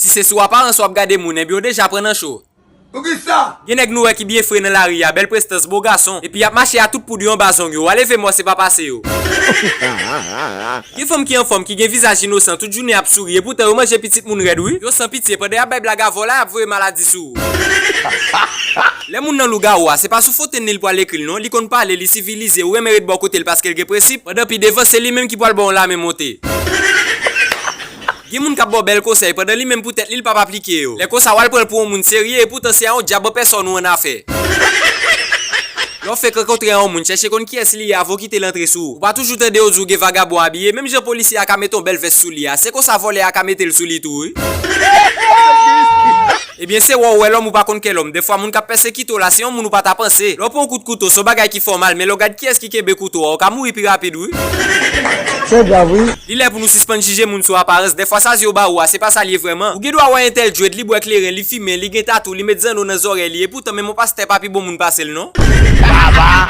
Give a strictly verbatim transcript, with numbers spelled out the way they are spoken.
Si se sou aparans w ap gade moun, ebyen w deja pran nan cho. Poukisa? Gen nèg nou wè ki byen fre nan lari a, bèl prestans, bo gason, epi y ap mache a tout poud yo anba zong yo, w a leve mò se pa pase yo. Gen fanm ki anfòm, ki gen vizaj inosan, tout jounen ap souri, epoutan yo manje pitit moun rèd wi. Yo san pitye, pandan y ap bay blag a vòlè, y ap voye maladi sou ou. Lè moun nan lougawou a, se pa sou fontenn li l pwal ekri l non, li konn pale, li sivilize, ou renmen ret bò kote l paske l gen prensip, pandan pi devan se li menm ki pwal ba w yon lamen monte. Gen moun k ap ba w bèl konsèy, pandan li menm pou tèt li l p ap aplike yo. Lè konsa w al pran l pou yon moun serye, epoutan se a yon dyab an pèsòn ou annafè. Lè w fenk rankontre a yon moun, chèche konn kiyès li ye avan w kite l antre sou ou. Ou pa toujou tande yo di w gen vagabon abiye, menm jan polisye a ka mete yon bèl vès sou li a, se konsa vòlè a ka mete l sou li tou wi. Ebyen se wè w wè lòm ou pa konn kè lòm. Dèfwa moun k ap pèsekite w la se yon moun ou pa ta panse. Lè w pran yon kout kouto se yon bagay ki fè w mal, men lè w gad kiyès ki kenbe kouto a, ou ka mouri pi rapid wi. Se grav wi. Li lè pou nou sispann jije moun sou aparans. Dèfwa sa zye w ba ou a, se pa sa l ye vrèman. Ou gen dwa wè entèl djwèt, li bwè kleren, li fimen, li gen tatou, li met zanno nan zòrèy li, epoutan menm yon pastè pa pi bon moun pase l non. Baba!